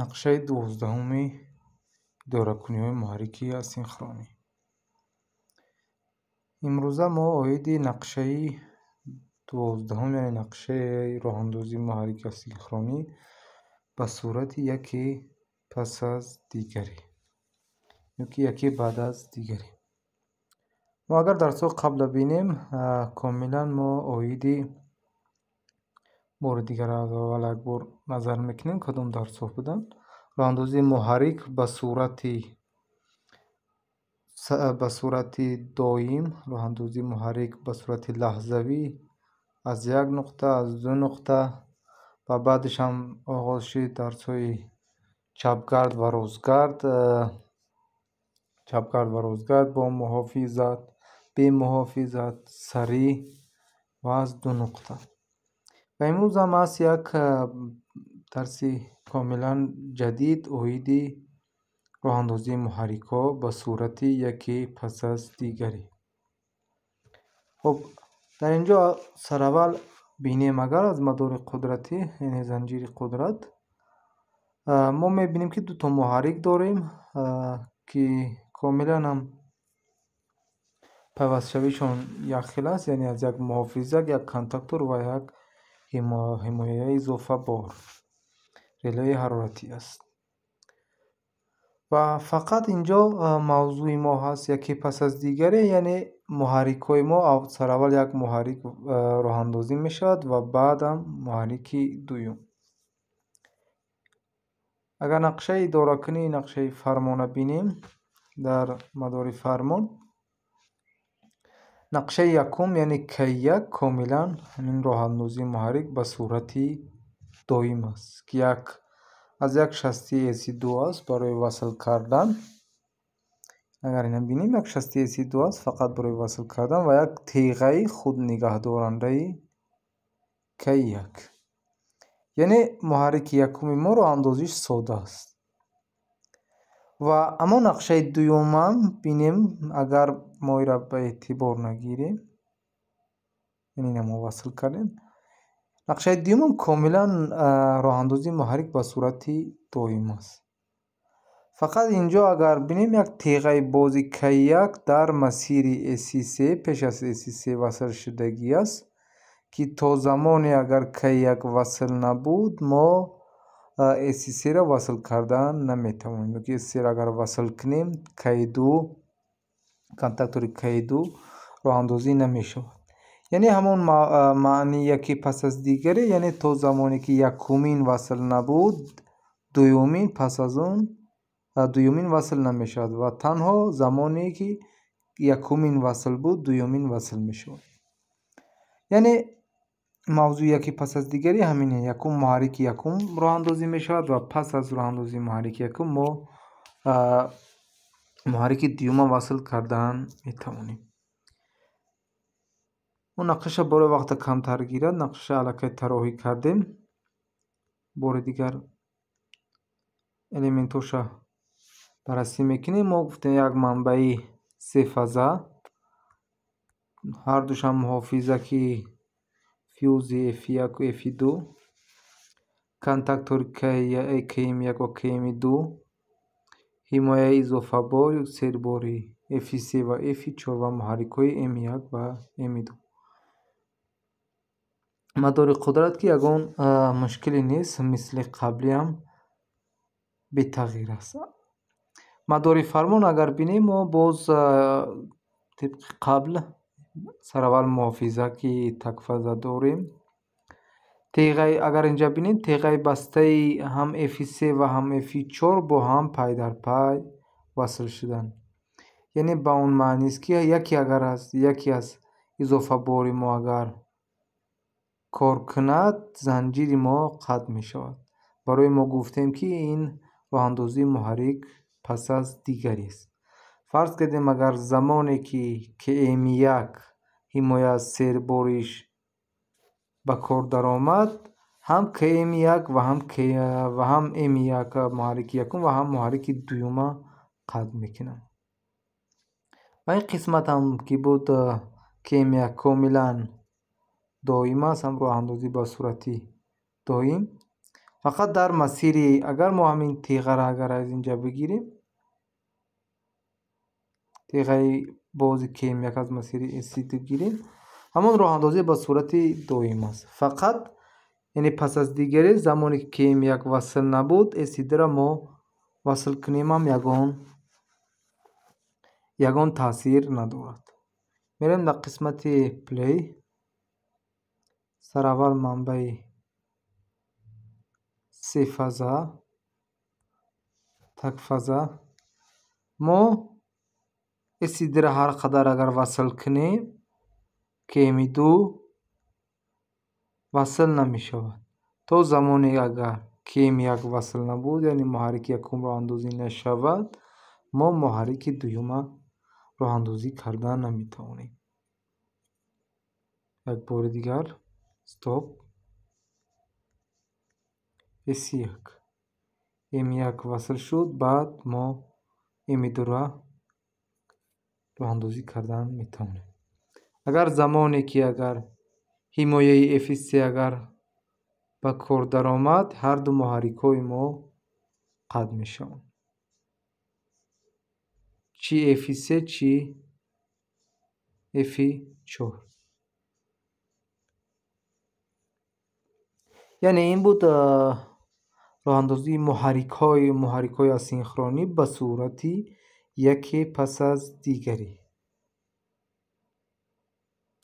Нақшаи 12-уми идоракуниҳои муҳаррики асинхронӣ. Имрӯза мо оиди нақшаи 12-ум, яъне нақшаи роҳандозии муҳаррики асинхронӣ ба сурати яке пас аз дигаре ёки яке баъд аз дигаре. Мо агар дарсҳои қабла бинем, комилан мо оиди бори дигар аз аввал як бор назар мекунем, кадом дарсҳо буданд. Роҳандозии муҳаррик ба сурати доим, роҳандозии муҳаррик ба сурати лаҳзавӣ аз як нуқта, аз ду нуқта ва баъдаш ҳам оғоз шуд дарсҳои чапгард ва ростгард, чапгард ва ростгард бо муҳофизат, бемуҳофизат, сариҳ ва аз ду нуқта. Ва имрӯз ҳам аст як дарси комилан ҷадид оиди роҳандозии муҳаррикҳо ба сурати яке пас аз дигаре. Хуб, дар ин ҷо сараввал бинем, агар аз мадори қудратӣ, яъне занҷири қудрат, мо мебинем, ки дуто муҳаррик дорем, ки комилан ҳам пайвастшавишон якхел аст, яъне аз як муҳофизак, як контактор ва як ҳимояи изофабор, релеи ҳароратӣ аст. Ва фақат инҷо мавзӯи мо ҳаст яке пас аз дигаре, яъне муҳаррикҳои мо сараввал як муҳаррик роҳандозӣ мешавад ва баъдам муҳаррики дуюм. Агар нақшаи идоракунии нақшаи фармона бинем, дар мадори фармон нақшаи якум, яъне К1, комилан ҳамин роҳандозии муҳаррик ба сурати доим аст, ки як аз як шасти С2 аст барои васл кардан. Агар ина бинем, як шасти С2 аст фақат барои васл кардан ва як теғаи худнигаҳдорандаи К1. Яъне муҳаррики якуми мо роҳандозиш сода аст. Ва аммо нақшаи дуюмам бинем, агар мо инро ба эътибор нагирем, яъне ина мо васл кардем, нақшаи дуюмам комилан роҳандозии муҳаррик ба сурати доим аст. Фақат инҷо агар бинем, як теғаи бози К1 дар масири С3, пеш аз С3 васл шудагӣ аст, ки то замоне агар К1 васл набуд, мо С3-ро васл кардан наметавонем. Ёки С3-ро агар васл кунем, К2, контактори К2 роҳандозӣ намешавад. Яъне ҳамон маъни яке пас аз дигаре, яъне то замоне ки якумин васл набуд, дуюмин пас аз он дуюмин васл намешавад ва танҳо замоне ки якумин васл буд, дуюмин васл мешавад. Яъне мавзӯи яке пас аз дигаре ҳамин: якум муҳаррики якум роҳандозӣ мешавад ва пас аз роҳандозии муҳаррики якум мо муҳаррики дуюмам васл кардан метавонем. Мо нақшаша барои вақта камтар гирад, нақшаша аллакай тароҳӣ кардем. Бори дигар элементҳоша баррасӣ мекунем. Мо гуфтем, як манбаи сефаза, ҳардушам муҳофизаки фюзи F1 F2, контактори КМ1 ва КМ2, ҳимояи изофабор, сербори F3 ва F4 ва муҳаррикҳои М1 ва М2. Мадори қудрат, ки ягон мушкиле нест, мисли қаблиам бетағйир аст. Мадори фармон агар бинем, мо боз тибқи қабл сараввал муҳофизаки такфаза дорем. Теғаи, агар инҷа бинем, теғаи бастаи ҳам F3 ва ҳам F4 бо ҳам пай дар пай васл шуданд. Яъне ба он маънист, ки яке агар аз яке аз изофабори мо агар кор кунад, занҷири мо қатъ мешавад. Барои мо гуфтем, ки ин роҳандозии муҳаррик пас аз дигарест. Фарз кардем, агар замоне ки КМ1 ҳимоя аз сербориш ба кор даромад, ҳам КМ1 ва ҳам М1, муҳаррики якум ва ҳам муҳаррики дуюма қатъ мекунам. Ва ин қисматам ки буд, КМ1 комилан доим аст, ҳам роҳандозӣ ба сурати доим. Фақат дар масири агар мо ҳамин теғаро агар аз инҷа бигирем, теғаи бози КМ1 аз масири SC2 гирем, ҳамон роҳандозӣ ба сурати доим аст. Фақат яъне пас аз дигаре замоне ки КМ1 васл набуд, SC2-ро мо васл кунем ҳам ягон таъсир надорад. Мерем дар қисмати Play. Сараввал манбаи сефаза, такфаза. Мо SC2-ро ҳар қадар агар васл кунем, КМ2 васл намешавад. То замоне агар КМ1 васл набуд, яъне муҳаррики якум роҳандозӣ нашавад, мо муҳаррики дуюма роҳандозӣ карда наметавонем. Як бори дигар стоп. S1 М1 васл шуд, баъд мо М2-ро роҳандозӣ кардан метавонем. Агар замоне ки агар ҳимояи F3 агар ба кор даромад, ҳар ду муҳаррикҳои мо қатъ мешаванд. Чӣ F3, чӣ F4. Яъне ин буд роҳандозии муҳаррикҳои асинхронӣ ба сурати яке пас аз дигаре.